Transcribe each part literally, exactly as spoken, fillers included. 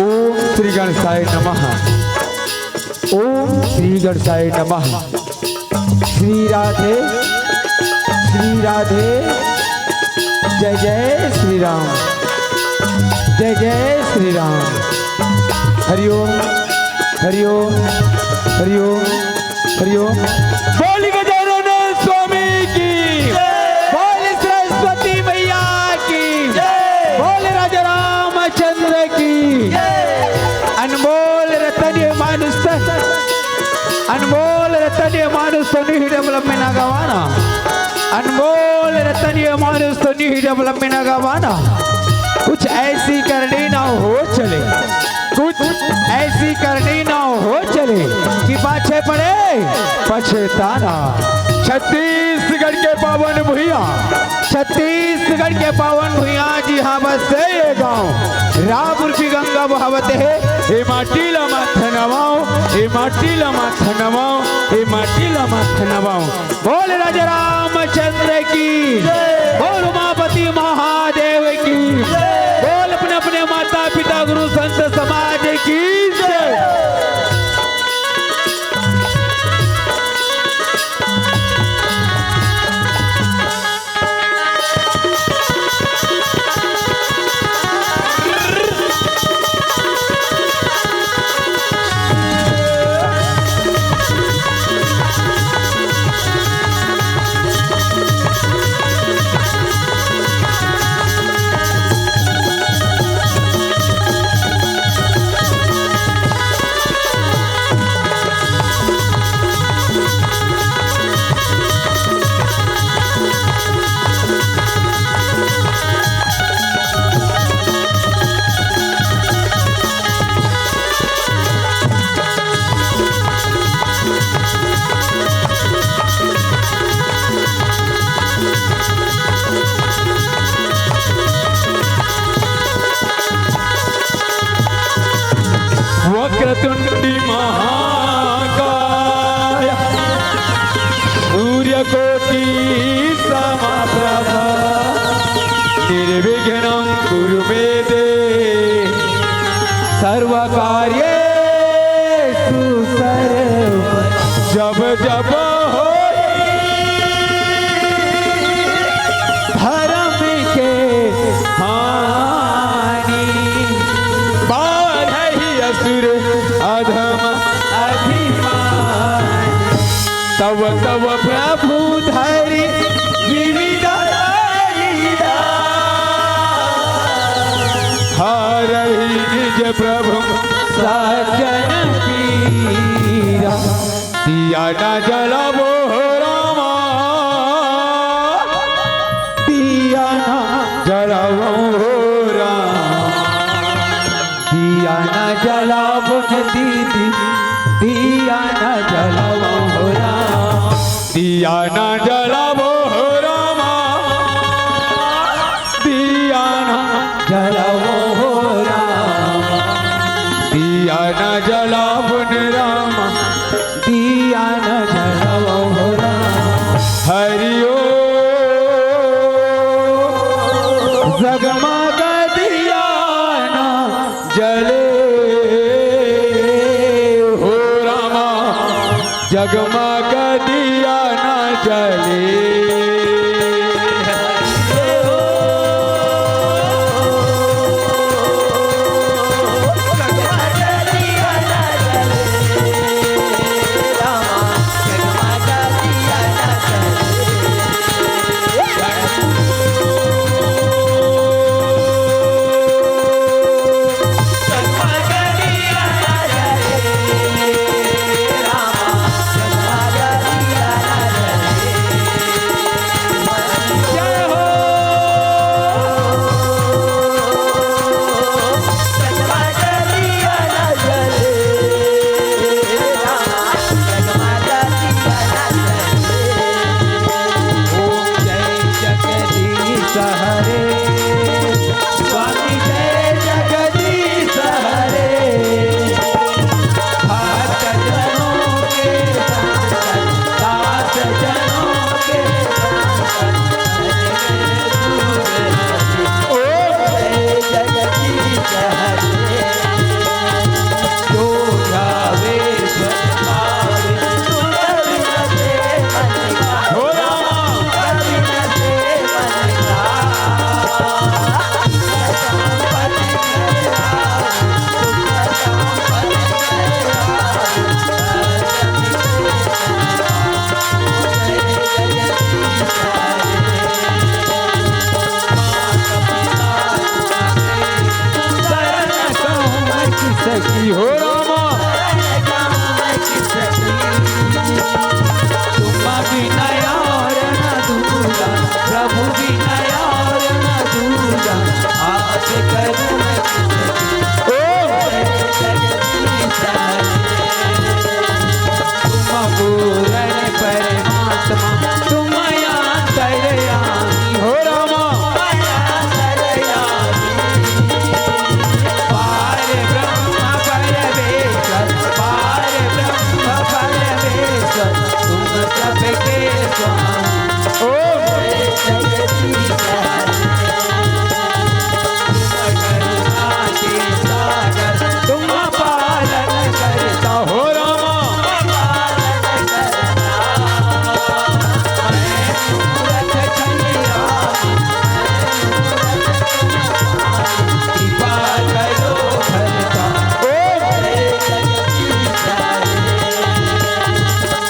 ओम श्री गणेशाय नमः। ओम श्री गणेशाय नमः। श्री राधे, श्री राधे। जय जय श्री राम, जय जय श्री राम। हरिओम, हरिओम, हरिओम, हरिओम। बोल गजानन स्वामी की, बोल सरस्वती मैया की, बोल राजा रामचंद्र की। अनमोल रतन ये मानुष तन, अनमोल रतन ये मानुष तन ही डबल में ना गवाना। अनमोल रतन ये मानुष तन ही डबल में ना गवाना। कुछ ऐसी करनी ना हो चले, कुछ ऐसी करनी ना हो चले कि पाछे पड़े पछताना। छत्तीसगढ़ के पावन भुइयां, छत्तीसगढ़ के पावन भुइयां जी, हाँ बस ये गांव रायपुर की गंगा बहावत है। ए माटी ला माथ नवाओ, ए माटी ला माथ नवाओ, ए माटी ला माथ नवाओ। बोल राजा रामचंद्र की, बोल उमापति महादेव की, बोल अपने अपने माता पिता गुरु संत समाज की जय। वक्रतुंडी महाकाय सूर्यकोटि समप्रभ निर्विघ्नं कुरु मे देव सर्वकार्येषु सर्व। जब जब होई धर्म के हानि, बाढ़ही असुर अधम अभिमान। तब तब प्रभु धरि विविध लीला, हरहि निज प्रभु सज्जन पीरा। दिया ना जलावो हो रामा, दिया ना जलावो हो रामा, दिया ना जलावो न दीदी, दिया ना जलावो हो रामा, दिया ना जलावो हो रामा, दिया ना जलावो हो रामा, दिया ना जलावो न रामा, दिया ना जलावो हो रामा। हरि ओम। जगमग दिया ना जले हो रामा, जगमग दिया ना जले। हो रामा। तुम बिना और न दूजा, प्रभु बिना और न दूजा, आस करूं मैं किसकी? ओ! जगदीश, तुम पूर्ण परमात्मा, तुम अंतर्यामी हो रामा। पार ब्रह्म परमेश्वर, पार ब्रह्म परमेश्वर, तुम सबके स्वामी। ओम। तुम पालन करता हो रामा। कृपा करो करता। ओम।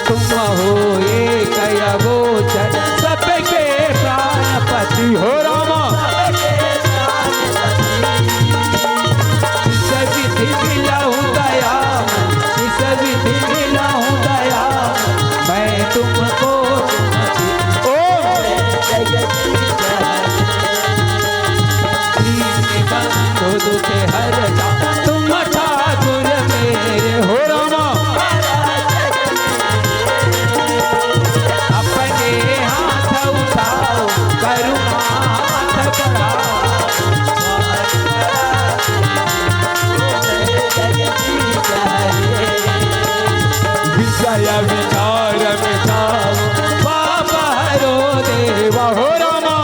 तुम हो एक अगोचर, सबके प्राणपति हो रामा। इस विधि मिला हूँ दया, इस विधि मिला हूँ दया, मैं तुमको। ओम। दीन बंधु दुख हरता, तुम ठाकुर मेरे हो रामा। अपने हाथ उठाओ, करुणा हाथ बढ़ाओ। विषय विचार मिटाओ, पाप हरो देवा हो रामा।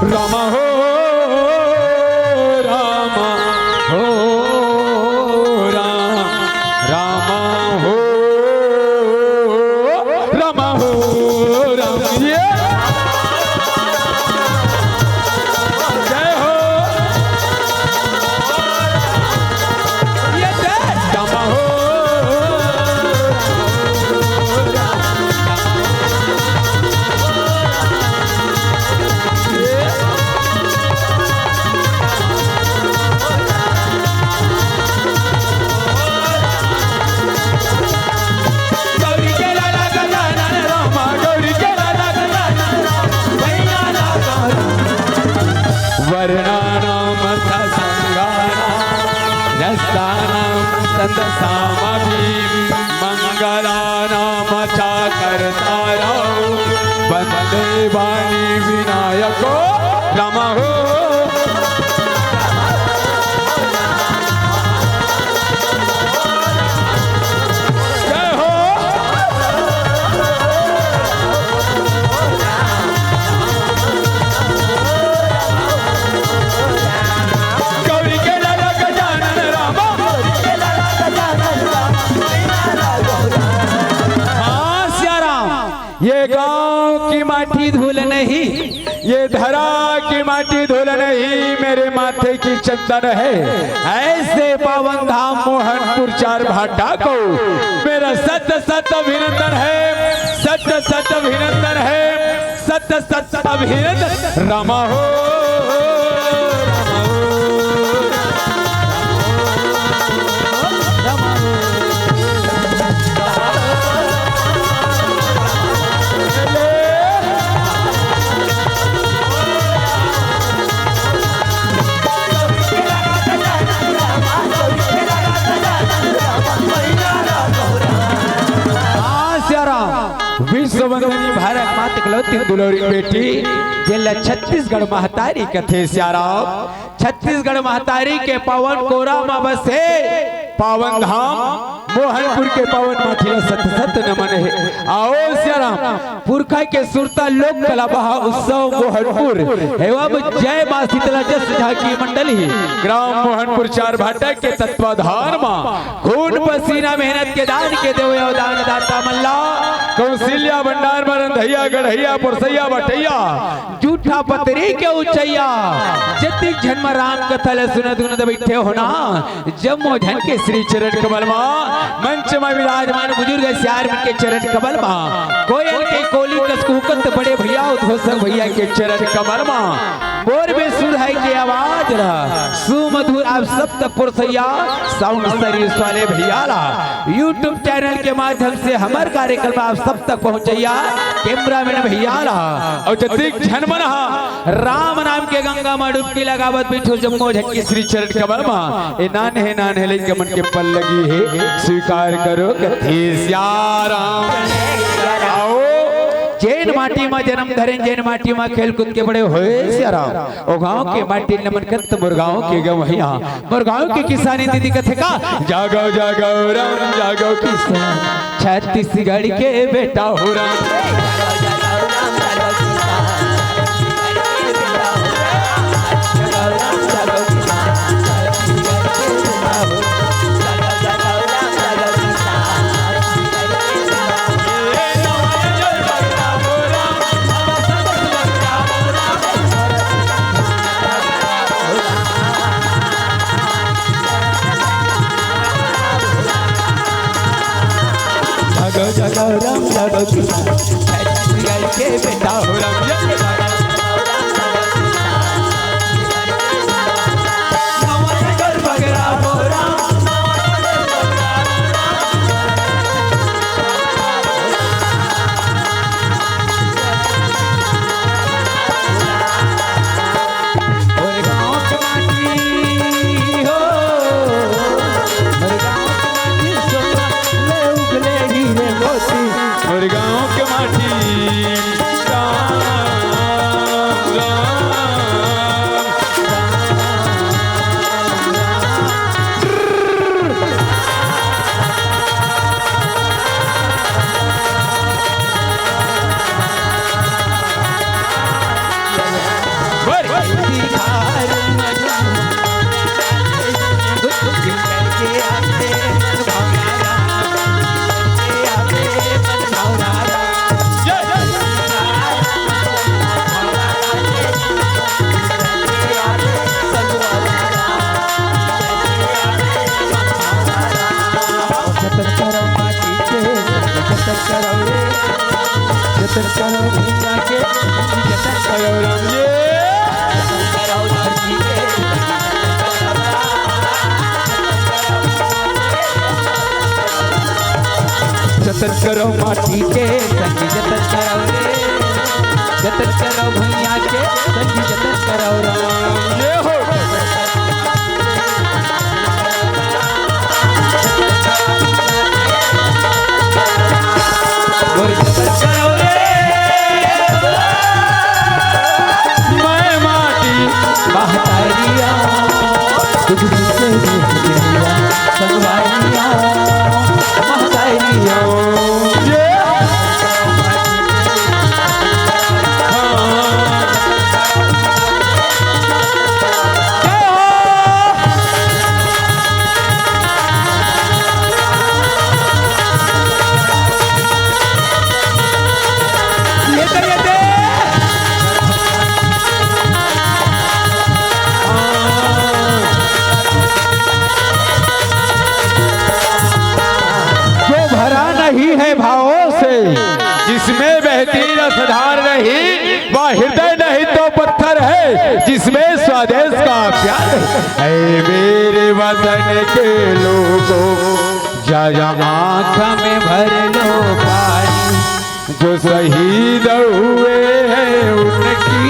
राम हो, राम हो, राम, राम हो, राम हो, राम। ये जय हो। ये जय राम हो। गौरी के लाला गजानन रामा, गौरी के लाला गजानन रामा, भैया लाला रामा। वर्णानां च संज्ञानां रसानां छन्दांसि सामग्री। मङ्गलानां च कर्ता वन्दे वाणी विनायको राम हो। जय हो। गौरी के लाला गजानन रामा। हाँ, सिया राम, ये गांव की माटी धूल नहीं, ये धरा की माटी धूल नहीं, मेरे माथे की चंदन है। ऐसे पावन धाम मोहनपुर चार भाटा को मेरा सत सत अभिनंदन है, सत सत अभिनंदन है, सत सत अभिनंदन। रामा हो, वंदनी भारत मात इकलौती दुलौरी बेटी, जेला छत्तीसगढ़ महतारी कथे सियाराम। छत्तीसगढ़ महतारी के पावन कोरा म बसे पावन धाम मोहनपुर के पावन माटी ला सत सत नमन हे। आओ सियाराम, पुरखा के सुरता लोक कला बहा उत्सव मोहनपुर एवं जय माँ शीतला जस झांकी मंडली, ग्राम मोहनपुर चार भाटा के तत्वाधान म खून पसीना मेहनत के दान के देवया दान दाता मन ला कौशल्या भंडार म रंधैया गढ़ैया पुरसैया बटैया जूठा पतरी के उचैया जतिक झन म राम कथा ल सुनत गुनत बइठे हो ना, जम्मो झन के श्री चरण कमल म मंच म विराजमान बुजुर्ग सियार मन के चरण कमल म कोयल के कोली कस कुहकत बड़े भैया उद्घोषक भैया के चरण कमल म मोर बेसुर है के आवाज ला सुमधुर आप सब तक पहुंचैया साउंड सर्विस वाले भैया ला YouTube चैनल के माध्यम से हमर कार्यक्रम आप सब तक पहुंचैया कैमरामैन भैया ला अउ जतिक झन मन हा राम नाम के गंगा म डुबकी लगावत बइठो जम्मो झन के श्री चरण कमल म ए नान्हे नान्हे लइका मन के पल्लगी हे स्वीकार करो कथे सियाराम। आओ जेन माटी म जन्म धरेन जेन माटी म खेल कूद के बड़े होए सियाराम। ओ गाँव के माटी नमन करत मोर गाँव के गवैया, मोर गाँव के किसानी दीदी कथे का, जागो जागो राम जागो किसान, छत्तीसगढ़ के बेटा हो राम। जगो जगो राम जगो किसान, छत्तीसगढ़ के बेटा हो राम। मोर गाँव के माटी हो, मोर गाँव के माटी सोना ले उगले हीरे मोती। मोर गाँव के माटी राम, राम, राम, राम। जतन करो माटी के, जतन करो रे, जतन करो भैया के, जतन करो राम जी। जतन करो माटी के, संगी जतन करो रे, जतन करो भैया के, संगी जतन करो राम। ये हो। मैं माटी महतारिया, तुझसे संगवारिया, महतारिया। ये जो भरा नहीं है भावों से, जिसमें बहती रसधार नहीं, वह हृदय नहीं तो पत्थर है, जिसमें स्वदेश का प्यार है। ऐ मेरे वतन के लोगों, जरा आँख में भर लो पानी, जो शहीद हुए हैं उनकी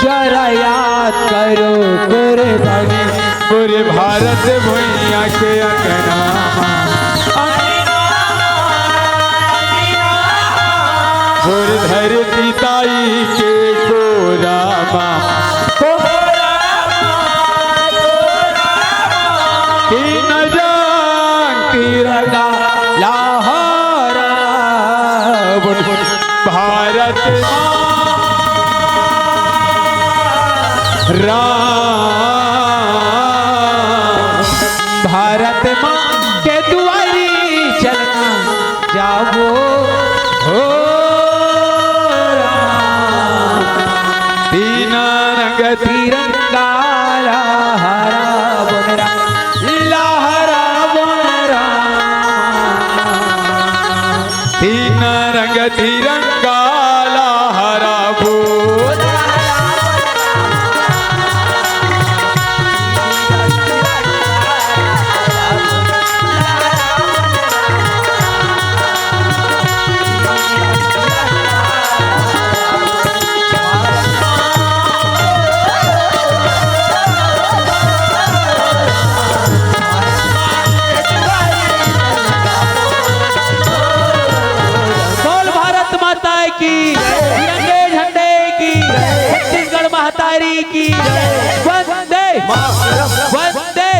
जरा याद करो कुर्बानी। पूरे भारत भुइयां के अंगना मा, अंगना मा, अंगना मा। धरती ताई के कोरा मा, कोरा मा, कोरा मा। तीन रंग तिरंगा लहरावन भारत मा। राम भारत माँ के दुआरी चलना जाबो हो राम। तीन रंग तिरंगा लहरावन राम, लहरावन राम। तीन रंग तिरंगा लहराबो। बोल भारत माता की, तिरंगे झंडे की, छत्तीसगढ़ महतारी की, वंदे, वंदे,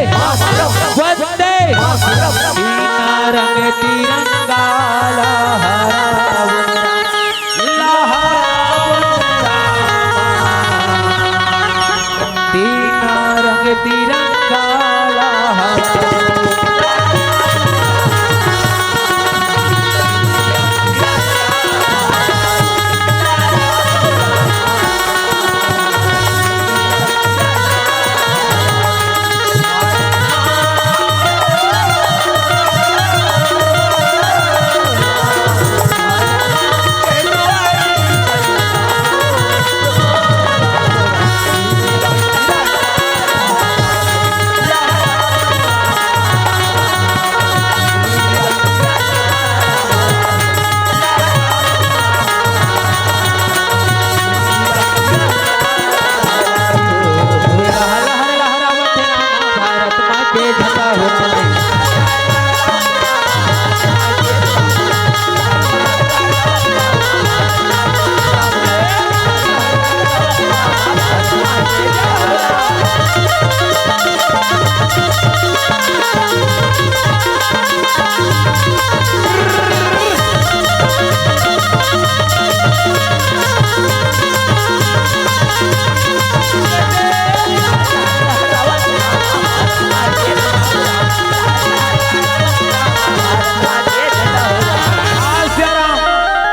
वंदे। तीन रंग तिरंगा लहरावन राम, लहरावन राम। तीन रंग तिरंगा लहरावन। लहर लहरावत हे रामा, भारत माँ के झंडा हो।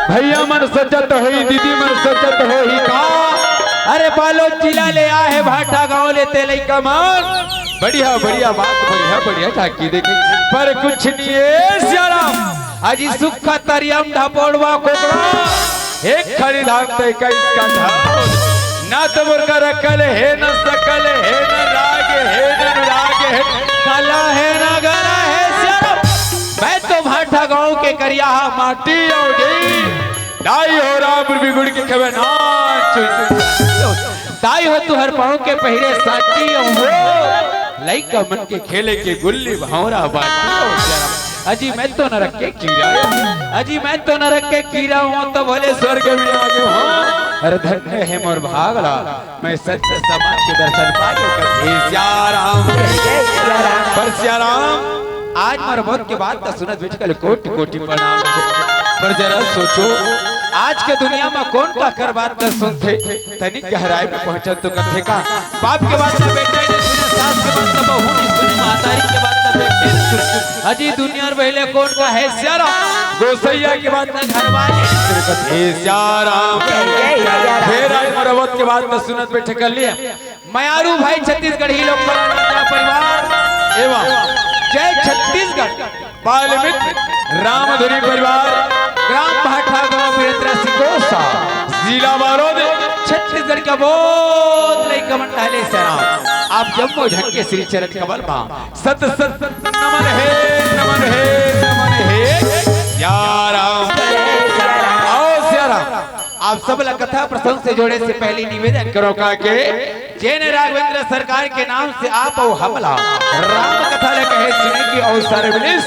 भैया मन सचत होही, दीदी मन सचत होही का? अरे बालोद जिला ले आहे, भाठा गांव ले ते लइका मन। बढ़िया, बढ़िया बात, बढ़िया, बढ़िया झांकी देखी। पर कुछ नहीं है सियाराम। अजी सुक्खा तरिया म ढपोड़वा कोकड़ा, एक खड़ी धान तय का इसका धान। ना तो मुर्गा रखल हे, ना सकल हे, ना राग हे, ना अनुराग हे, कला हे, ना गला हे, सियाराम। मैं तो भाठा गांव के करिया हा माटी अउ जी। दाई हो राम बिगुड़ के खेवे ना चुई चुई। दाई हो तुहर पाँव के पहिरे साटी अउ वो लइका मन के खेले के गुल्ली भौंरा बाटी अउ सियाराम। अजी मैं तो नरक के कीरा हूँ, अजी मैं तो नरक के कीरा हूँ, तो भले स्वर्ग में आ गयो हूँ। अरे धन्य हे मोर भागला, मैं सत्य समाज के दर्शन पायो कथे सियाराम। पर सियाराम, आज मोर बात के बात तो सुनत बैठ कल कोटि कोटि प्रणाम। पर जरा सोचो, आज के दुनिया में कौन काकर बात तो सुनथे? तनिक गहराई में पहुंचत तो कथे का, बाप के बात ना बेटा ने सुने, सास के बात ना बहू ने सुने, महतारी के बात ना बेटे ने सुने। अजी दुनिया और पहले कौन का हे सियाराम, गोसैया के बात ना घरवाली ने सुने। कथे सियाराम। हे राज मरवत के बात ना सुनत बैठे कर लिए। मयारू भाई छत्तीसगढ़ी लोक कला परिवार एवं जय छत्तीसगढ़ बाल मित्र रामधुरी परिवार, ग्राम भाठा गांव, बिरेंद्र सिकोसा, जिला बालोद, छत्तीसगढ़ का बहुत लइका मन टहले सियाराम। आप जम्मो झन के श्री चरण कमल मा सत सत नमन हे, नमन हे, नमन हे। सियाराम। आओ सियाराम। आप सब ला कथा प्रसंग से जोड़े से पहले निवेदन करो का के जेन राघवेंद्र सरकार के नाम से आप अउ हमला राम कथा ले कहे सुने के अवसर मिलिस।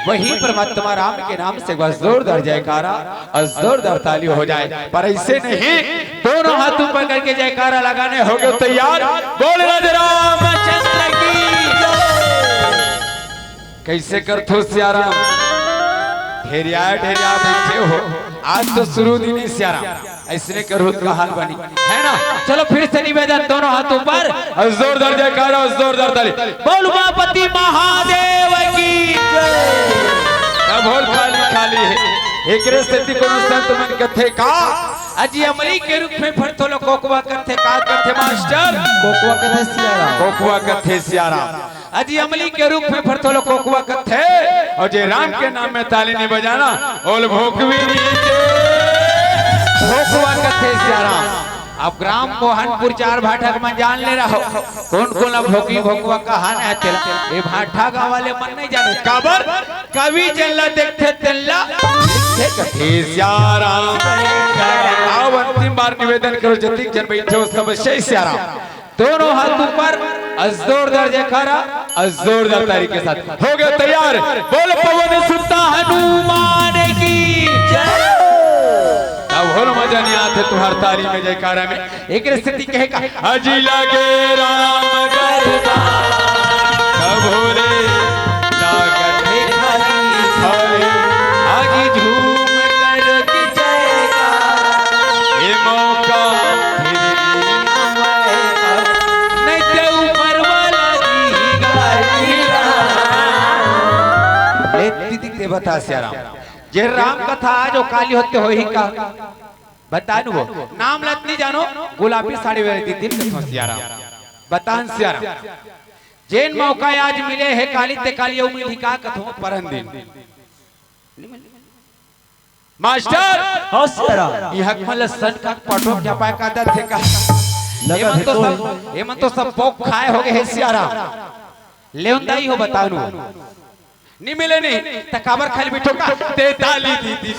वहीं परमात्मा राम के नाम से एक बार जोरदार जयकारा और जोरदार ताली हो जाए। पर ऐसे नहीं, दोनों हाथ ऊपर करके जयकारा लगाने हो गए तैयार। बोल राधे रामचंद्र की। कैसे करथो सियाराम, ढेरिया ढेरिया बैठे हो, आज तो शुरू दिन है सियाराम। ऐसने करहू त का हाल बनी, है ना? चलो फिर से निवेदन, दोनों हाथ ऊपर और जोरदार जयकारा और जोरदार ताली। बोल उमापति महादेव की। अब होल खाली खाली है। एकरे सेती कोनो संत मन कथे का, अजी अमली के रूख में फरथो ला कोकवा कथे, का कथे मास्टर? कोकवा कथे सियाराम। कोकवा कथे सियाराम। अजी अमली के रूख में फरथो ला कोकवा कथे, और जे राम के नाम में ताली नहीं बजाना, ओल भोकवी नहीं के भोकवा कथे सियाराम। अब ग्राम मोहनपुर चार भाठा के मन जान ले रहो, कोन कोन ला भोकी भोकवा कहा न हे तेला। ये भाठा गाँव वाले मन नहीं जाने, काबर? कवि जेन ला देखथे तेन ला लिखथे कथे सियाराम। आओ अंतिम बार निवेदन करो, जतिक जन बैठे हो सब से सियाराम। दोनों हाथ ऊपर, और जोरदार जयकारा और जोरदार ताली के साथ। हो गए तैयार, बोल पवन सुत हनुमान की जय। अब होल मजा नहीं आथे तुम्हार ताली में, जयकारा में। एक सेती कहे का, अजी लागे राम गरबा, कब होले लागत हे खाली खाली। आगे झूम कर की जयकार। ये मौका फिर नहीं आवेगा। नहीं ते ऊपर वाला दी गाली। ले दीदी ते बता सियाराम, जे राम कथा आज ओ काली होते होही का? बता नु वो। नाम लत नहीं जानो, गुलाबी साड़ी वाले दीदी कथा सियाराम। बतान सियाराम। जेन मौका आज मिले हे काली ते काली अउ मिलही का कथों परन दिन। मास्टर, हाँ, सियाराम। ये हक मन ल सन का पटो क्या पाए का दत हे का? लगा एमन हे तो तो। सब, एमन तो सब पोक खाए हो गए हे सियाराम। लेउन दाई हो बतानु। नी मिले नहीं, त काबर खाली बिठो का? ते ताली दी दी।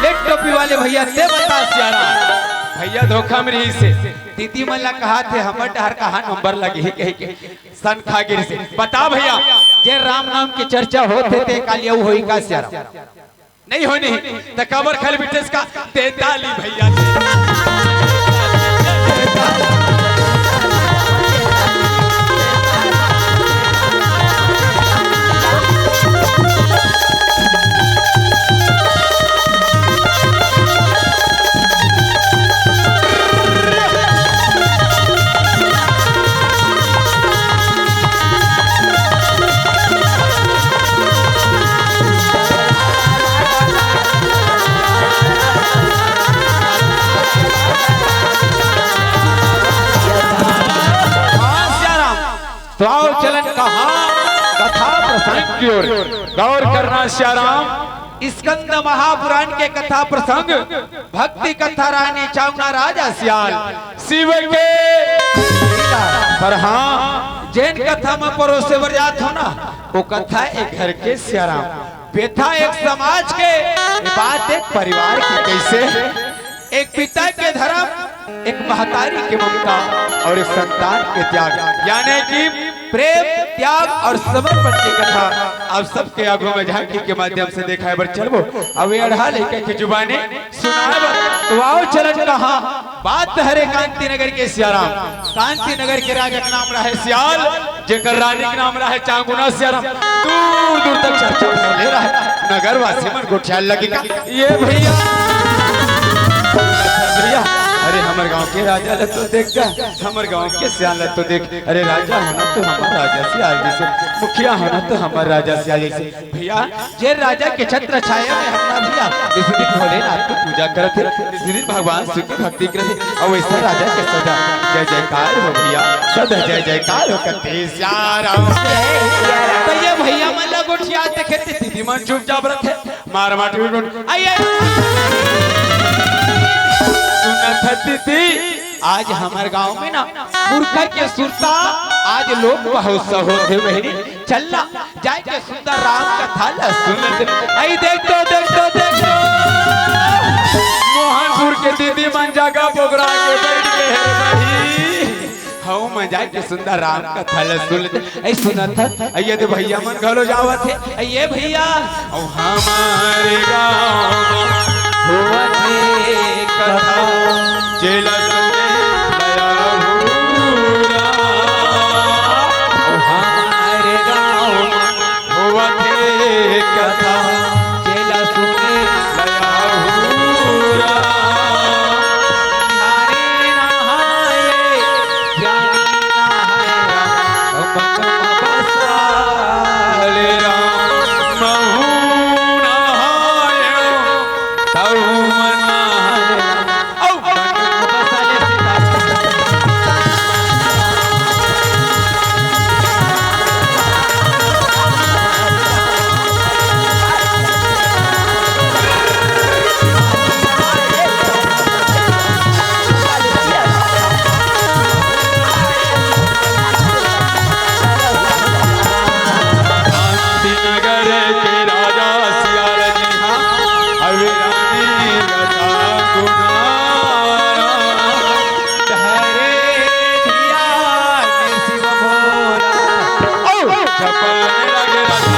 ले टोपी वाले भैया, ते बता सियाराम। भैया धोखा में रही से। दीदी मन ला कहा थे, हमर डहर कहाँ नंबर लगे हे कहे के। सन खा गिर से। बता भैया, जे राम नाम की चर्चा होत हे, ते काली अउ होई का सियाराम? नहीं हो नहीं, त काबर खाली बिठे हस का? ते ताली भैया। हाँ, सियाराम। तो आओ चलन कहाँ कथा प्रसंग की ओर। गौर करना सियाराम। स्कंद महापुराण के कथा प्रसंग, भक्ति कथा रानी चावना राजा सियाल शिव के। पर हाँ, जेन कथा में परोसे बर जात हो ना, वो कथा एक घर के सियाराम, व्यथा एक समाज के, ये बात एक परिवार के। कैसे? एक पिता के धर्म, एक महतारी के ममता और एक संतान के त्याग, यानी कि प्रेम, त्याग और समर्पण की कथा आप सबके आगू में झांकी के माध्यम से देखाए बर चलबो। अब ये अढ़ा लेके के जुबानी सुनाए बर। तो आओ चलन कहाँ, बात हरे कांति नगर के सियाराम। कांति नगर के राजा के नाम रहे सियाल, जेकर रानी के नाम रहे चांगुना सियाराम। दूर दूर तक चर्चा फैले रहे, नगर वासी मन गोठियाए लगे का, ये भैया, भैया, अरे हमर गांव के राजा ल तो देख का, हमर गांव के सियाल ल तो देख। अरे राजा होना तो हमर राजा सियाल जैसे, मुखिया होना तो हमर राजा सियाल जैसे। भैया, जे राजा के छत्र छाया में हम ना भैया, इस दिन भोलेनाथ की पूजा करत हे, इस दिन भगवान शिव की भक्ति करत हे, और वैसा राजा के सदा जय जयकार हो भैया, सदा जय जयकार हो कते सियाराम। तो ये भैया मन ला गोठिया देखे थे, दीदी मन चुपचाप रहते, मार मार टूट टूट। आइए। सुनत हती थी, आज हमर गांव में ना पुरखा के सुरता आज लोक महोत्सव होथे बहिनी। चल ना, जाय के सुंदर राम कथा ला सुनत। आई देख तो, देख तो, देख तो, मोहनपुर के दीदी मन जगा बोगरा के बैठ के हे बहिनी। हऊ मैं जाय के सुंदर राम कथा ला सुनत। आई सुनत हस, आई ये दे भैया मन घलो जावत हे। आई ये भैया, अउ हमर गांव म होवत हे कथा, जेला सुने लया भूरा। अउ हमर गांव म होवत हे कथा, जेला सुने लया भूरा। ज्ञानी नहाए, ज्ञानी नहाए, ओ मन म बसा ले राम। महू नहाए, तहू मन नहाए, ओ मन म बसा ले सीता। शांति नगर के राजा सियाल जी हाँ, अभी रानी रजा कुमारा। धरे धियान शिव भोला। औ! चपल लगे राजा।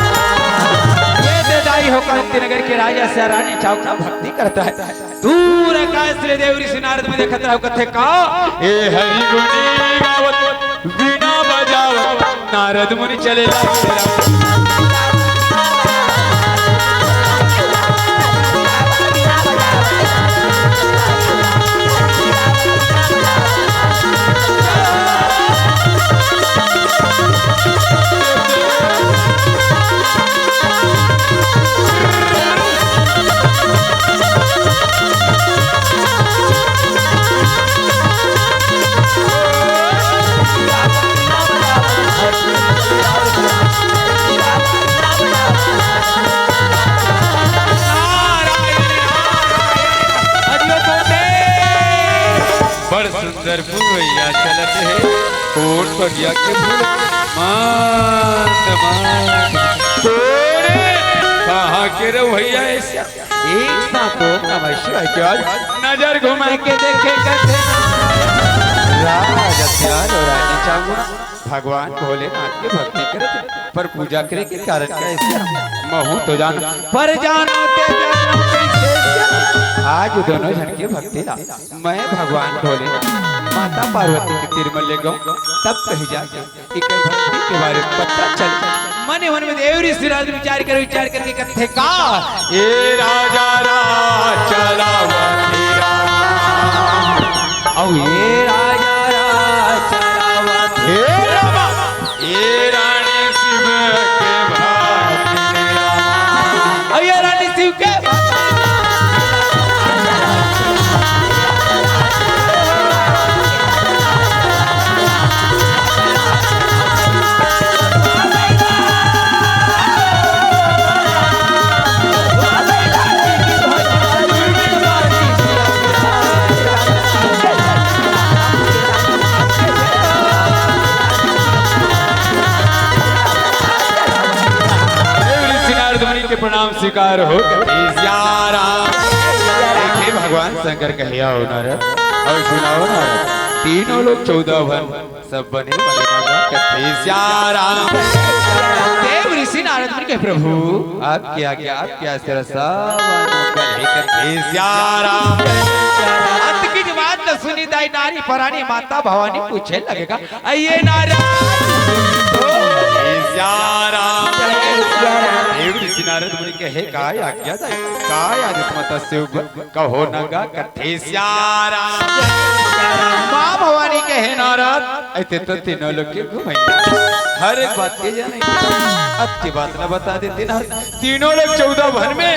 ये दे दाई हो कांति नगर के राजा से रानी चौक का भक्ति करता है। दूर आकाश ले देव ऋषि नारद मुनि देखत रहो, कथे का? ए हरि गुणी गावत, वीणा बजावत, नारद मुनि चले लागे। बड़ सुंदर फूल भैया चलत हे, कोन बगिया के फूल, मस्त, मस्त। कोन, कहाँ के रहो भैया ऐसे? एक साथ तो नमः शिवाय के आज नजर घुमा के देखे कथे। राजा सियाल अउ रानी चामुंडा भगवान भोलेनाथ के भक्ति करत हे, पर पूजा करे के कारण का ऐसे महू तो जानो, पर जानो ते जानो कैसे। आज दोनों झन के भक्ति ला मैं भगवान भोलेनाथ माता पार्वती के तीर में ले गऊं, तब कहीं जाके एकर भक्ति के बारे में पता चल। मने मन में देव ऋषि नारद विचार कर, विचार करके कथे का? ए राजा राज चलावत हे राम। अउ ए राजा राज चलावत हे हे राम। ए रानी शिव के भक्ति में राम। अउ ए रानी शिव के देव ऋषि नारद मुनि के प्रणाम स्वीकार हो। हे सिया राम। देखे भगवान शंकर कहे, "आओ नारद, अउ सुनाओ नारद, तीनों लोक चौदह भुवन सब बने बने ना गा।" कथे सिया राम। देव ऋषि नारद मुनि कहे, "प्रभु, आपके आज्ञा, आपके आशीर्वाद सब अनुकूल हे।" कथे सिया राम। अंत की बात न सुनी दाई नारी परानी माता भवानी पूछे लगे का, आइए नारद। हे सिया राम। देव ऋषि नारद मुनि कहे, "का आज्ञा दाई? का आदेश माता शिव ब-, कहो न गा।" कथे सिया राम। माँ भवानी कहे, "नारद, ऐसे तो तीनों लोक के घुमैया, हर एक बात के जाने, अतकी बात न बता देते ना, तीनों लोक चौदह भुवन में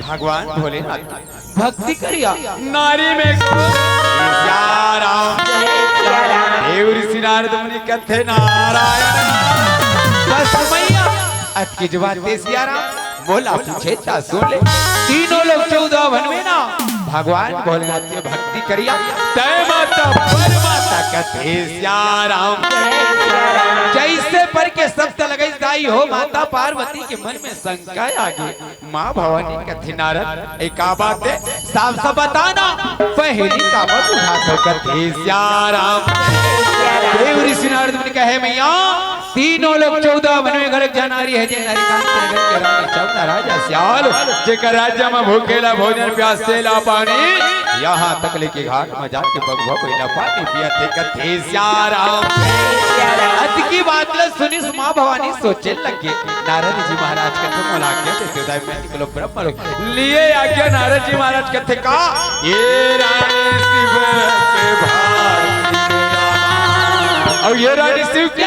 भगवान भोलेनाथ की भक्ति करिया। नारी में को सिया राम। देव ऋषि नारद मुनि कथे नारायण। बस मैया, अतकी जुबान ते सिया राम। मोला पूछे ता सुन ले। तीनों लोग चौदह भुवन में ना भगवान भोलेनाथ के भक्ति करिया। तय माता पर माता कथे सिया राम। जैसे पर के शब्द लगई दाई हो माता पार्वती के मन में शंका आ गे। माँ भवानी कथे नारद, ए का बात हे? साफ साफ बताना, पहेली काबर बुझाथो कथे सिया राम। देव ऋषि नारद मुनि कहे, मैया, तीनों लोग चौदह भुवन में घलो एक झन नारी हे, जे नारी कान के नगर के रानी चौदह राजा सियाल, जेकर राज्य में भूखे ला भोजन प्यासे ला पानी, यहाँ तक ले के घाट में जाके बगुआ बइला पानी पियत हे कथे सिया राम। अतकी बात ला सुनिस माँ भवानी सोचे लगे, नारद जी महाराज कथे मोला आज्ञा दे दे, मैं निकलो ब्रह्म लोक। लिए आज्ञा नारद जी महाराज कथे का, ये रानी शिव के भार, और ये रानी शिव के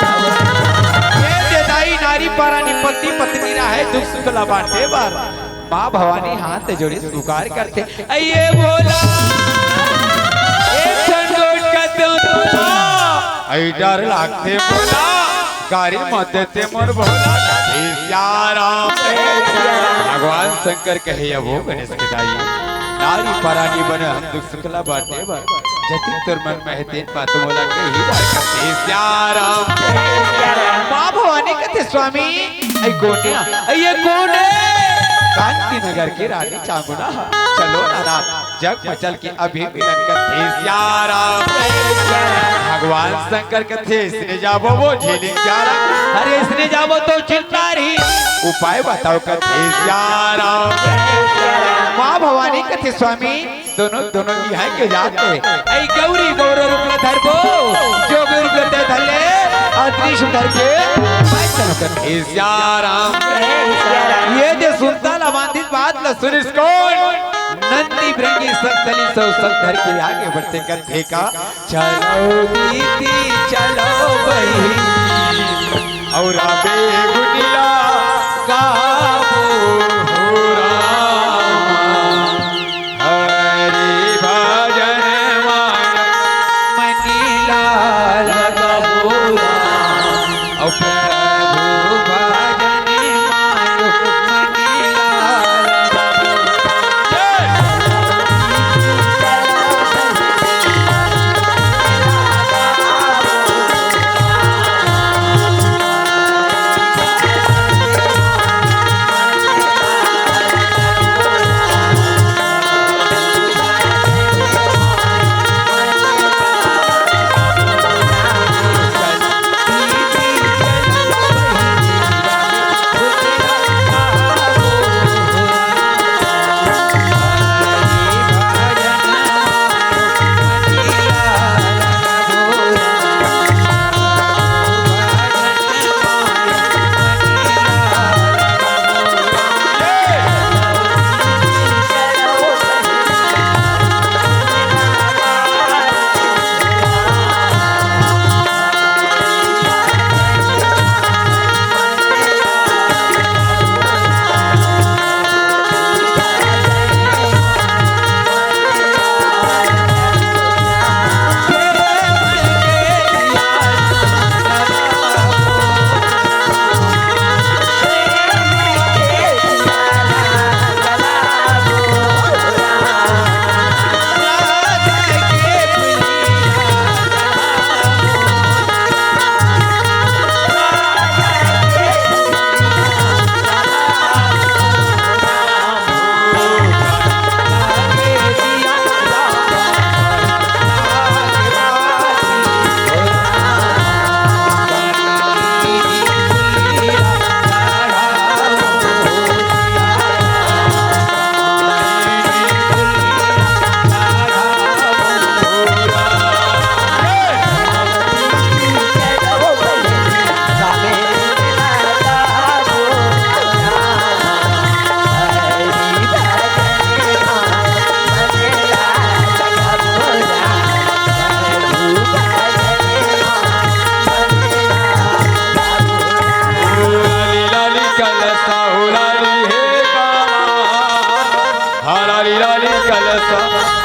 ये दे दाई नारी परानी पति पत्नी रहे दुख सुख ला बांटे बर। माँ भवानी हाथ जोड़े पुकार करथे, अये भोला, एक ठन गोठ कर दो भोला। अई डर लागथे भोला, गारी मत देते मोर भोला। कथे सिया राम। भगवान शंकर कहे, अब वो गणेश के दाई, नारी परानी बने हम दुख सुख ला बांटे बर। जतिक तोर मन में हे तेन बात मोला कही बर कथे सिया राम। माँ भवानी कथे, स्वामी, अई कोन हे? अई ये कोन हे? कांति नगर के रानी चामुंडा हे। चलो ना रात जग में चल के अभी मिलन कथे सिया राम। भगवान शंकर कथे, इसने जाबो वो झेली क्या राम? अरे इसने जाबो तो चिंता रही, उपाय बताओ कथे सिया राम। माँ भवानी कथे, स्वामी, दोनों, दोनों इहाँ के जात हे। अई गौरी गौर रूप ला धरबो, जो भी रूप ला धर ले, अदृश्य धर के, मैं चलो कथे सिया राम। ये दे सुनता ला बांधित बात ला सुनिस कोन? नंदी भृंगी सब चली सो सब धर के आगे बढ़थे कथे का, चलो दीदी चलो बहिनी, अउ राबे गुटिला गाबो हो रामा। हरि भजन मांग मनीला लगाबो राम। अउ प्रभु भजन मांग मनीला लगाबो राम।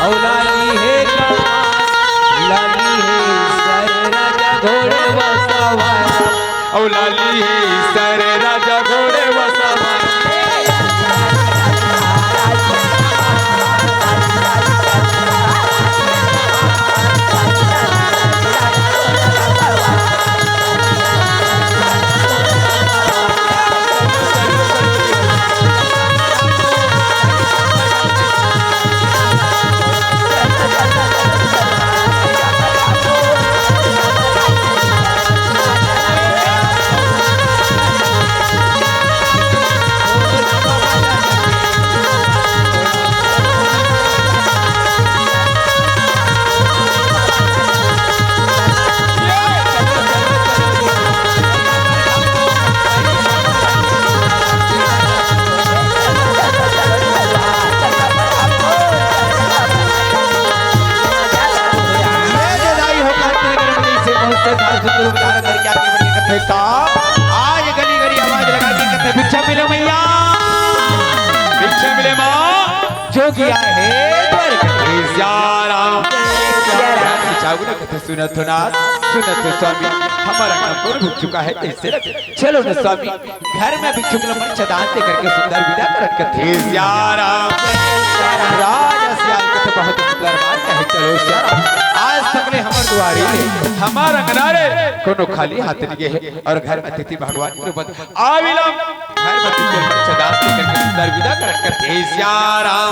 अउ लाली हे कमाल, लाली हे सर राजा घोड़े सवार। अउ लाली हे सर राजा घोड़े सवार। ये जदाई हो करते हैं गरम गई से बहुत से धार सुंदर उदाहरण करके आगे बढ़ के कथे का आज गली गली आवाज लगा के कथे भिक्षा मिलो मैया, भिक्षा मिले माँ, जोगी आए हे द्वार के। हे सिया राम। रानी चाहू ना कथे सुनत हो नाथ, सुनत हो स्वामी, हमारा काम पूर्ण हो चुका है, कैसे रहे? चलो ना स्वामी, घर में भिक्षुक ल मंच दान दे करके सुंदर विदा करन कथे। हे सिया राम। राजा सियाल कथे बहुत सुंदर बात कहे, चलो सिया राम। आज तक ले हमर दुआरी ले, हमार अंगना ले कोनो खाली हाथ नहीं गए हे अउ घर में अतिथि भगवान के रूप में आविलम। घर में भिक्षुक ल मंच दान दे करके सुंदर विदा करन कथे। हे सिया राम।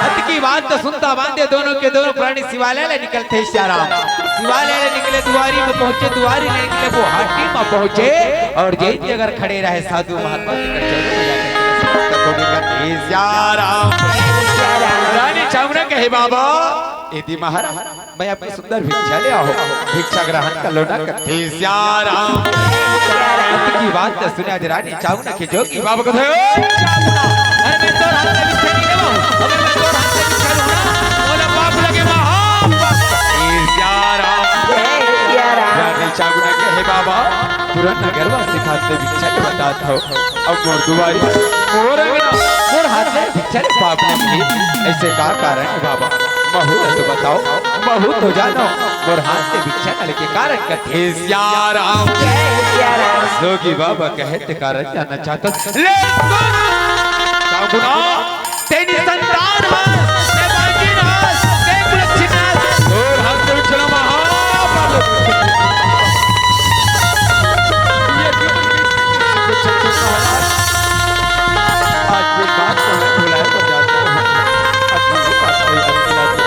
अतकी बात तो सुनता बांधे दोनों के दोनों प्राणी शिवालय ले निकलथे सिया राम। शिवालय ले निकले दुआरी में पहुंचे, दुआरी ले निकले वो हाटी में पहुंचे अउ जैन जगह खड़े रहे साधु महात्मा जी कर चरणों में जाकर नमस्कार करके हे सिया राम। रानी चाहू ना कहे बाबा, यदि महाराज मैं आपकी सुंदर भिक्षा ले आयो, भिक्षा ग्रहण कर लो ना कथे सिया राम। अतकी बात तो सुने आज रानी चाहू ना के जोगी बाबा कथे, "ओ चाहू ना, अरे मैं तोर हाथ ले भिक्षा नहीं लेवो, अबे मैं तोर हाथ ले भिक्षा लूं ना, मोला पाप लगे महापाप।" हे सिया राम। रानी चाहू ना कहे बाबा, पूरा नगरवासी खातिर भिक्षा के बतात हो, अब मोर दुआरी, मोर अंगना, मोर हाथ ले भिक्षा ले पाप नहीं, ऐसे का कारण हे बाबा? महू ल तो बताओ, महू तो जानो, मोर हाथ ले भिक्षा न लेके कारण कथे सिया राम। जोगी बाबा कहे ते कारण जानना चाहत। ले सुन, का गुना? तेनी संतान हस, ते बांझिन हस, ते कुलच्छिन हस, तोर हाथ ले भिक्षा ल महापाप। ये जीवन की आज ये बात तो मैं भुलाए तो जाता हूँ। आज ये बात तो याद दिला दो।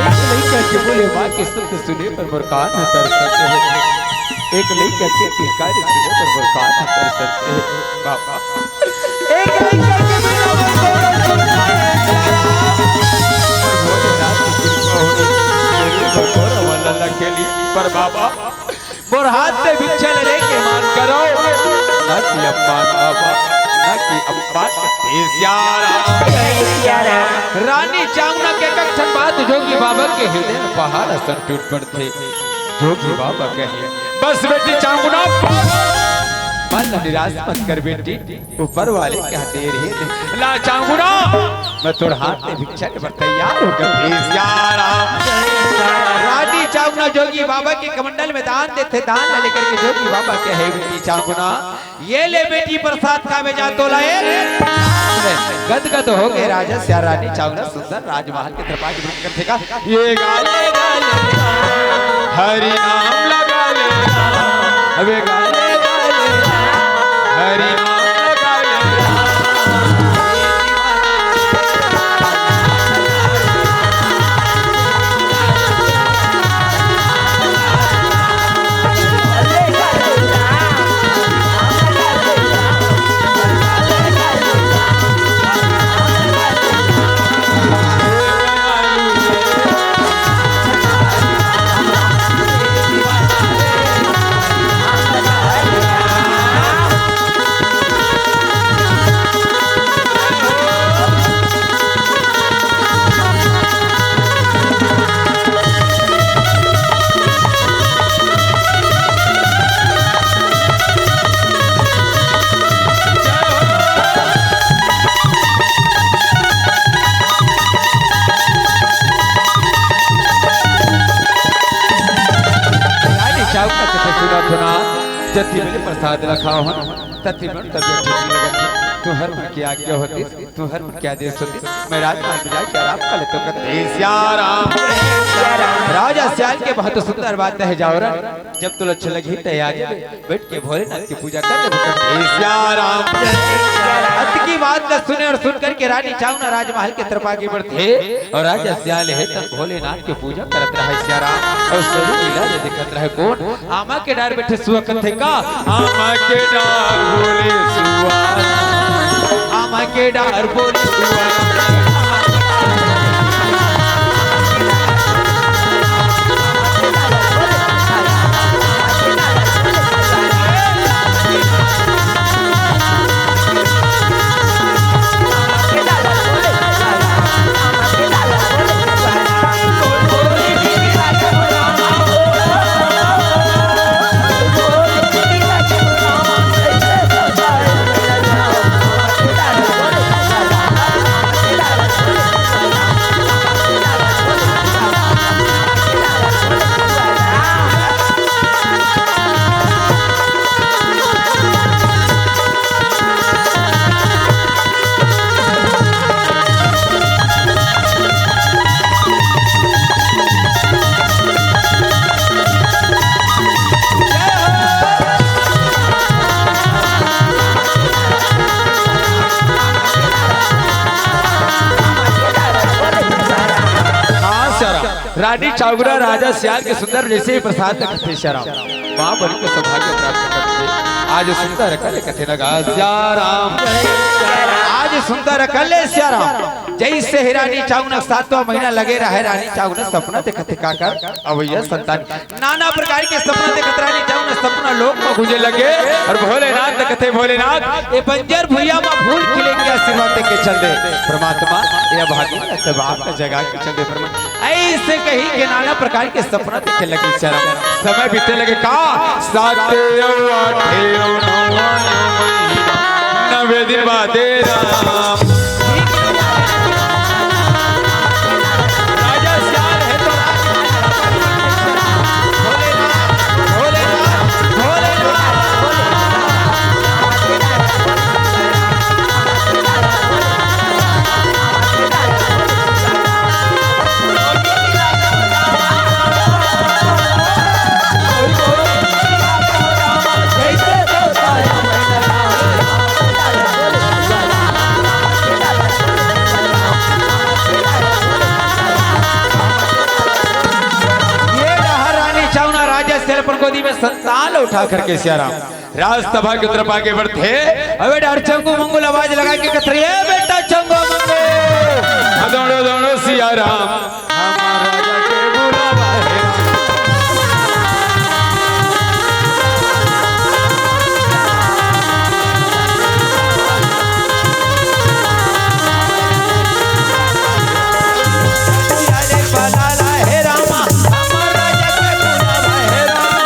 एक लइका के बोले माँ के शब्द सुने पर मोर कान ह तरसत हे। एक लइका के किलकारी सुने पर मोर कान ह तरसत हे। बाबा। एक लइका के बिना मोर कोनो सुनता हे। भोलेनाथ की कृपा होई, जरूर मोर कोनो वाला लखेली। पर बाबा, मोर हाथ ले भिक्षा लेने के मान करो, ना कि अपमान बाबा, ना कि अपमान। हे सिया राम। रानी चाहू ना के कठिन बात जोगी बाबा के हृदय में पहाड़ असन टूट पड़थे। जोगी बाबा कहे, "बस बेटी चाहू ना, मन निराश मत कर बेटी।" ऊपर वाले कहते रहे, "ला चाहू ना, मैं तोर हाथ ले भिक्षा ले बर तैयार हो गए।" हे सिया राम। रानी चाहू ना जोगी बाबा के कमंडल में दान देथे, दान ला लेकर के जोगी बाबा कहे, "बेटी चाहू ना, ये ले बेटी प्रसाद खावे जा।" तो लाए गदगद हो गए राजा सिया रानी चाहू ना सुंदर राजमहल के तरफ आगे बढ़ कर देखा। ये गाले गाले हरि नाम लगा ले, अबे गाले गाले हरि नाम लगा ले। जति बेले प्रसाद ला खाओ हन, तति मन तबियत ठीक नइ लगत हे। तुंहर मन के आज्ञा होतिस, तुंहर मन के आदेश होतिस, मैं राजमहल में जाके आराम कर लेतेंव कथे। सियाराम। राजा सियाल के बहुत सुंदर बात हे जावरन, जब तोला अच्छा लगही त आ जाबे, बइठ के भोलेनाथ के पूजा कर लेबे कथे। सियाराम। अतकी बात ला सुने अउ सुन करके रानी चावना राजमहल के तरफ आगे बढ़थे अउ राजा सियाल हे त भोलेनाथ के पूजा करत रहय सियाराम। अउ सभी लीला ल देखत रहय कोन? आमा के डार बइठे सुआ कथे का? आमा के डार बोले सुआ, आमा के डार बोले सुआ। हाँ, सियाराम। रानी चावना राजा सियाल के सुंदर जइसे ही प्रसाद ल कथे सियाराम। माँ बन के सौभाग्य प्राप्त करथे। आज सुंदर कल कथे लगा सियाराम। आज सुंदर कल सियाराम। जइसे ही रानी चावना सातवां महीना लगे रहय, रानी चावना सपना देखथे काकर अवइया संतान। नाना प्रकार के सपना देखत रानी चावना सपना लोक म गूंजे लगे अउ भोलेनाथ ल कथे भोलेनाथ, ए बंजर भुइयां म फूल खिले के आशीर्वाद देके चल दे परमात्मा, ए अभागिन ल तब आप जगा के चल दे परमात्मा। अइसे कहि के नाना प्रकार के सपना देखे लगे सियाराम। समय बीते लगे का? साते अउ आठे अउ नौवा अउ महीना, नवे दिन बादे राम। राजा सियाल हे तो राम। भोलेनाथ, भोलेनाथ, भोलेनाथ। ये डहर रानी चावना राजा सियाल अपन गोदी में संतान उठा करके सियाराम राजसभा के तरफ आगे बढ़थे। अबे डहर चंगू मंगू ल आवाज लगा के कथे, ए बेटा चंगू मंगू। हाँ, दौड़ो, दौड़ो, सियाराम। हमार राजा के बुलावा हे। अरे बुलावा हे रामा, हमार राजा के बुलावा हे रामा।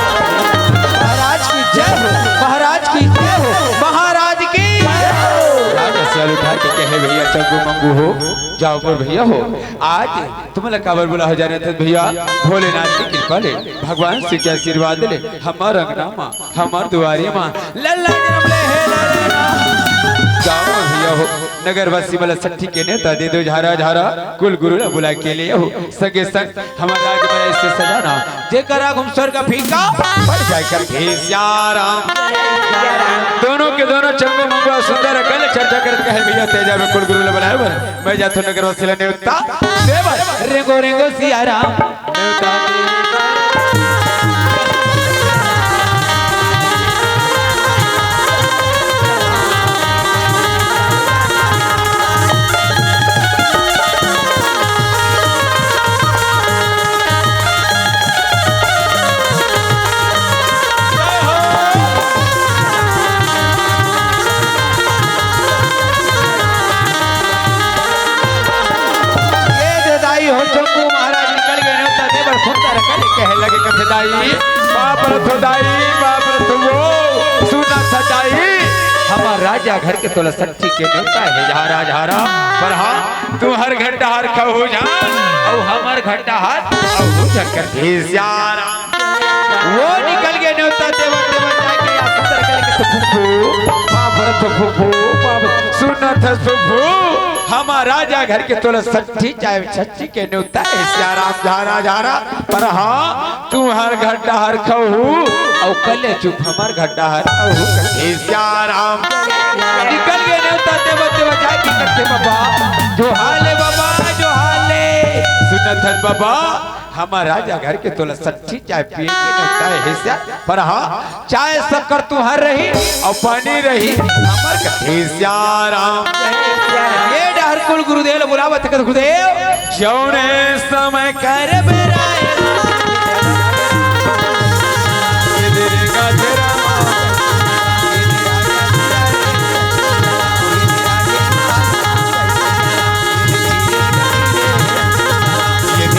महाराज की जय हो, महाराज की जय हो, महाराज की जय हो। राजा सियाल उठा के कहे, भैया चंगू मंगू हो, जाओ मोर भैया हो, आज तुमला काबर बुलाए हंव जानत हस भैया, भोलेनाथ के कृपा ले, भगवान शिव के आशीर्वाद ले, हमर अंगना मा, हमर दुआरी मा लल्ला जनम ले हे। जाओ भैया हो, नगरवासी मन ला सट्ठी के नेवता दे दो, झारा झारा कुल गुरु ला बुला के ले हो। संगे संग हमर राज में ऐसे सजाना, जेकर आगू म स्वर्ग फीका पड़ जाए कर। हे सिया राम। दोनों के दोनों चंगू मंगू सुंदर अकन चर्चा करत कहे, भैया तेजा में कुल गुरु ला बुलाए बर मैं जाथों नगरवासी ला नेवता दे बर। रेंगो रेंगो सिया राम। ये दे दाई हो चंगू महाराज निकल गे नेवता दे बर सुंदर अकन कहे लगे कथे दाई, बाप रे तो दाई, बाप रे तो वो, सुनत हस दाई, हमर राजा घर के तोला सट्ठी के नेवता हे झारा झारा, पर हाँ, तुंहर घर डहर खहू झन, अउ हमर घर डहर खहू झन कर। हे सिया राम। वो निकल गे नेवता देवत देवत जाके या सुंदर कल के तो फुफू, बाप रे तो फुफू, बाप, सुनत हस फुफू, हमर राजा घर के तोला सट्ठी चाहे छट्ठी के नेवता हे सिया राम झारा झारा, पर हाँ, तुंहर घर डहर खहू, अउ कले चुप हमर घर डहर खहू। हे सिया राम। निकल गे नेवता देवत देवत जाके करथे बाबा। जोहार ले बाबा, जोहार ले। सुनत हस बाबा, हमर राजा घर के तोला सट्ठी चाय पिए के नेवता हे सिया, पर हाँ, चाय शक्कर तुंहर रही अउ पानी रही हमर घर। हे सिया राम। ये डहर कुल गुरुदेव ला बुलावत हे गुरुदेव। जौने समय करबे राय।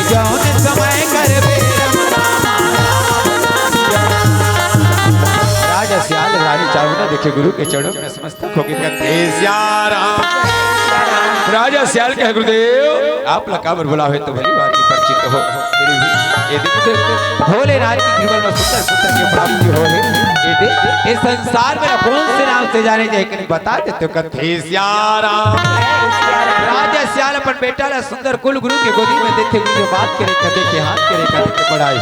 जौने समय करबे राजा सियाल रानी चावना देखे गुरु के चरणों में नतमस्तक होके कहत हे सिया राम। राजा सियाल कहे गुरुदेव, आप ला काबर बुलावे तो भली बात ही परिचित हो। फिर भी ये देखो, भोलेनाथ के जीवन में सुंदर सुंदर के प्राप्ति हो हे। ये दे, ये संसार में कौन से नाम से जाने जाए कि नहीं बता देते हो, कहत हे सिया राम। राजा सियाल अपन बेटा ला सुंदर कुल गुरु के गोदी में देथे, गुरु के बात करे, कथे के हाथ करे, कथे के बड़ा ही,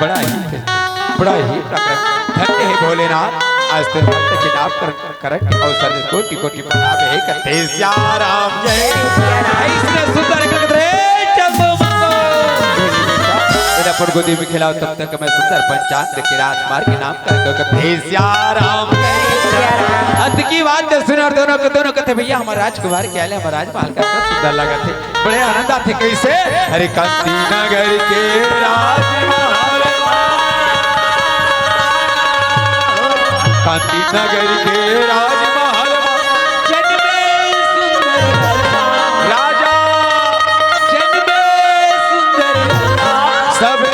बड़ा ही, बड़ा ही प्रकट। धन्य हे भोलेनाथ, आज तेरे भक्त के नाम कर करत अवसर कोटि कोटि प्रणाम हे कहत हे सिया राम जय। अइसने सुंदर कहत हे चंदू मंगू। बेटा, अपन गोदी में खेलाओ तब तक मैं सुंदर पंचांग के राजकुमार के नाम कर कहत हे सिया राम। अतकी बात सुने अउ दोनों के दोनों कहत हे भैया हमर राजकुमार के आले हमर राजमहल का सुंदर लगत हे। बड़े आनंद आथे कइसे? अरे कांति नगर के राजमहल मा, कांति नगर के राजमहल मा, जन्मे सुंदर राजा, जन्मे सुंदर राजा, सब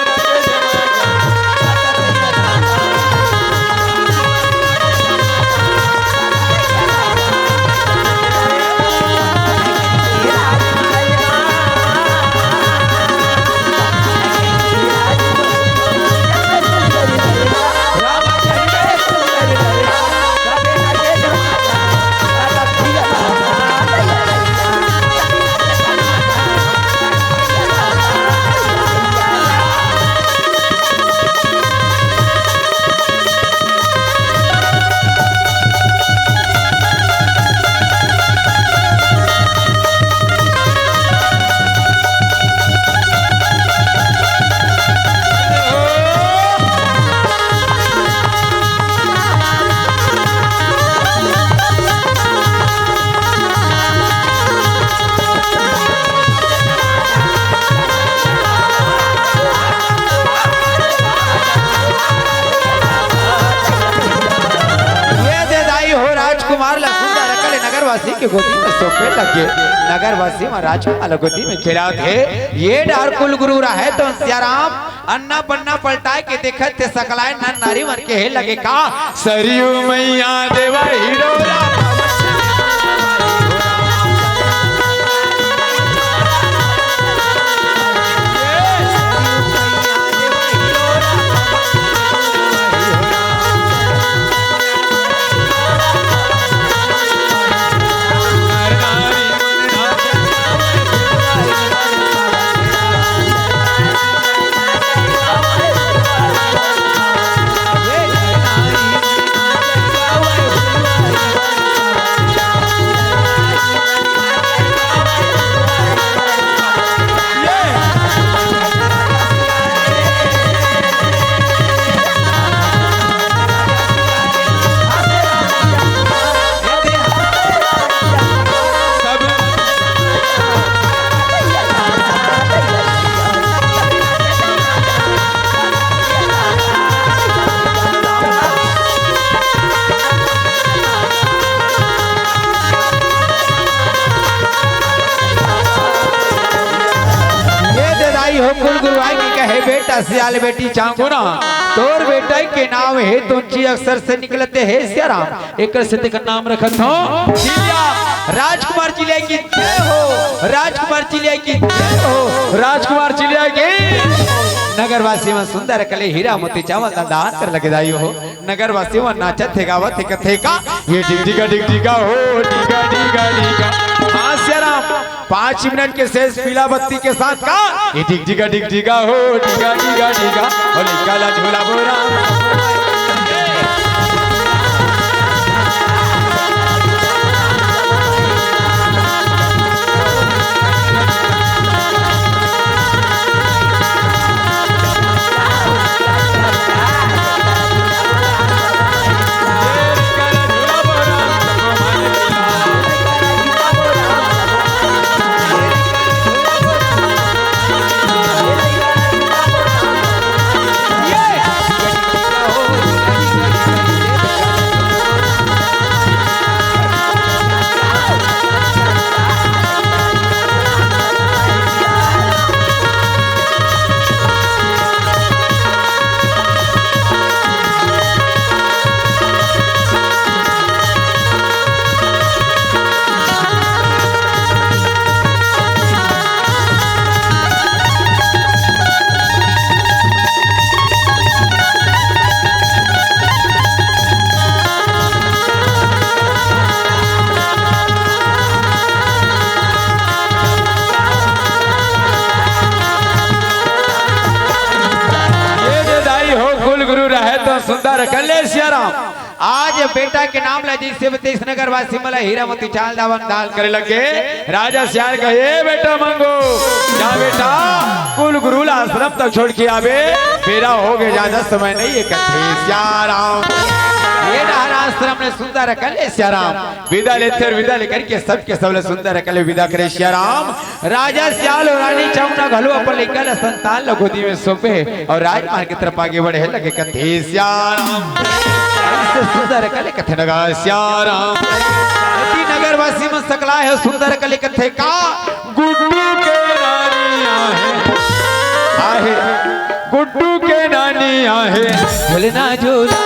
ये दे दाई हो राजकुमार ला सुंदर अकन नगरवासी के गोदी में सौंपे लगे। नगरवासी मन राजकुमार ला गोदी में खेलावत हे। ये डहर कुल गुरु रहे तो सियाराम अन्ना बन्ना पलटाए के देखत हे सकलाए नर नारी मन के हे लगे का। सरयू मैया देवा हीरो राम। बेटा सियाल बेटी चांगो ना, तोर बेटा के नाम हे तुंची अक्षर से निकलथे हे सियाराम, एकर से तेकर नाम रखत हो चिलिया। राजकुमार चिलिया की जय हो, राजकुमार चिलिया की जय हो, राजकुमार चिलिया की। नगरवासी मन सुंदर कले हीरा मोती चांवर ला दान करे लगे दाई हो। नगरवासी मन नाचत हे, गावत हे, कथे का, ये डिग डिगा डिग डिगा हो, डिगा डिगा डिगा। हाँ सियाराम, पाँच मिनट के शेष पीला बत्ती के साथ का, ये डिग डिगा डिग डिगा हो, डिगा डिगा डिगा। ओ लइका ला झूला बोरा। ये दे दाई हो, कुल गुरु रहे तो सुंदर कले सियाराम। आज बेटा के नाम ला जैसे बतेस नगरवासी मन ला हीरा मोती चांवर दान करे लगे। राजा सियाल कहे, "ए बेटा मंगू, जा बेटा, कुल गुरु ला आश्रम तक छोड़ के आबे, बेरा हो गए, ज्यादा समय नहीं है," कथे सियाराम। ये डहर आश्रम ले सुंदर कले सियाराम विदा लेथे अउ विदा लेकर के सबके सब ले सुंदर कले विदा करे सियाराम। राजा सियाल अउ रानी चांवर घलो अपन लइका ला संतान ला गोदी में सौंपे हे अउ राजमहल के तरफ आगे बढ़े लगे, कथे सियाराम। ऐसे सुंदर कले कथे नगा सियाराम। यदि नगरवासी मन सकलाय हे सुंदर कले कथे का, गुड्डू के नानी आहे, आहे, गुड्डू के नानी आहे, झूलना झूला।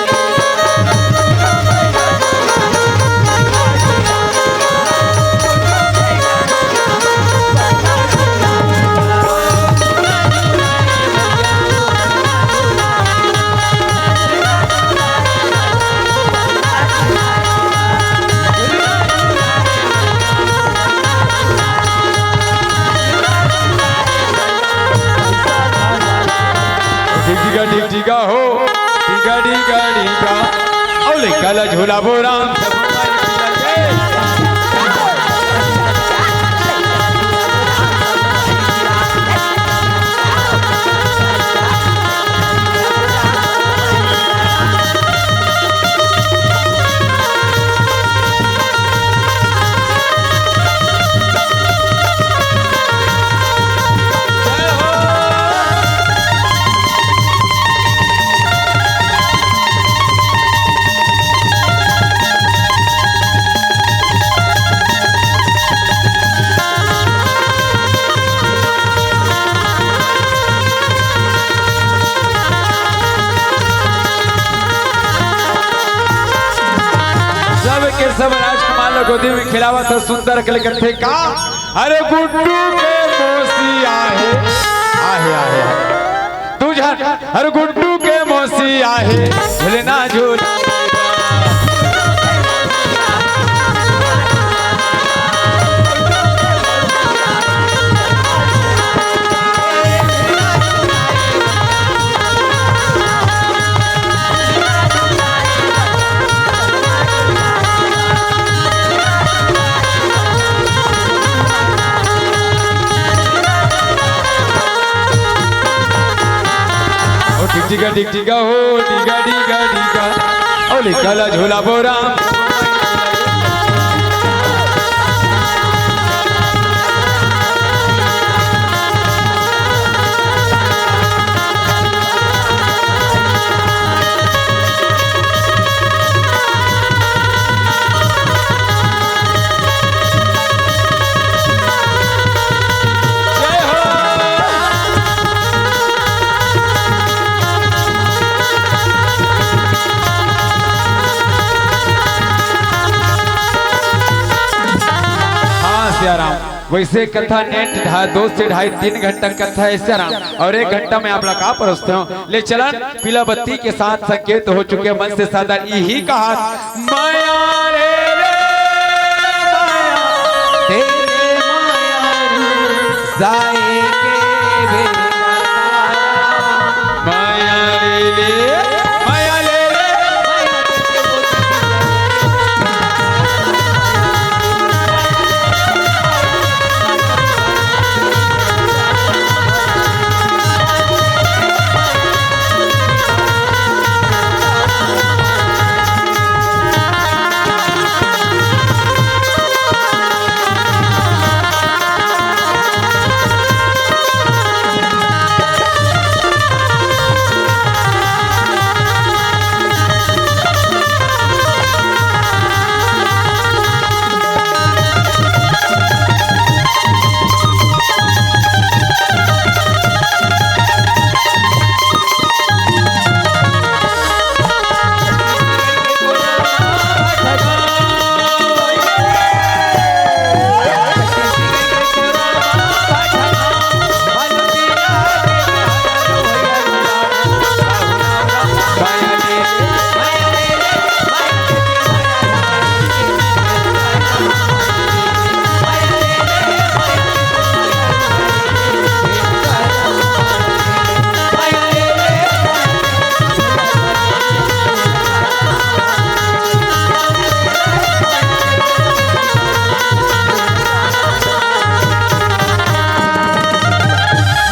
डिगा डिगा हो, डिगा डिगा डिगा। ओ लइका ला झूला बोरा। सबके सब राजकुमार ला गोदी में खिलावत हे, सुंदर कले कथे का, अरे गुड्डू के मौसी आहे, आहे, आहे, आहे। तू झन, अरे गुड्डू के मौसी आहे, झूलना झूला। ओ टिक टिका टिक टिका हो, टिका टिका टिका। ओ लिखल झूला बोरा। जय हो। सियाराम। वैसे कथा नेट ढा-, दो से ढाई, तीन घंटा कथा हे सियाराम, और एक घंटा में आप ला का परोसते हो। ले चलन, पीला बत्ती के साथ संकेत हो चुके, मन से सादा इही कहा, माया रे रे, माया, तेरे माया रू, जाए के बेरा, माया रे रे, माया रे रे।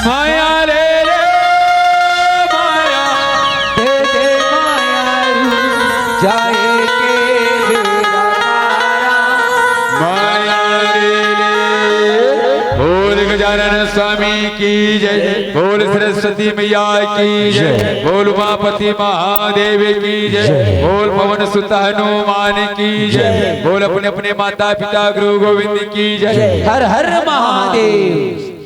माया रे रे, माया। दे दे माया रू, जाए के बेरा पारा। माया रे रे। बोल गजानन स्वामी की जय, बोल सरस्वती मैया की जय, जय। बोल उमापति महादेव की जय, जय। बोल पवन सुत हनुमान की जय, जय। बोल अपने अपने माता पिता गुरु गोविंद की जय। जय। हर हर महादेव।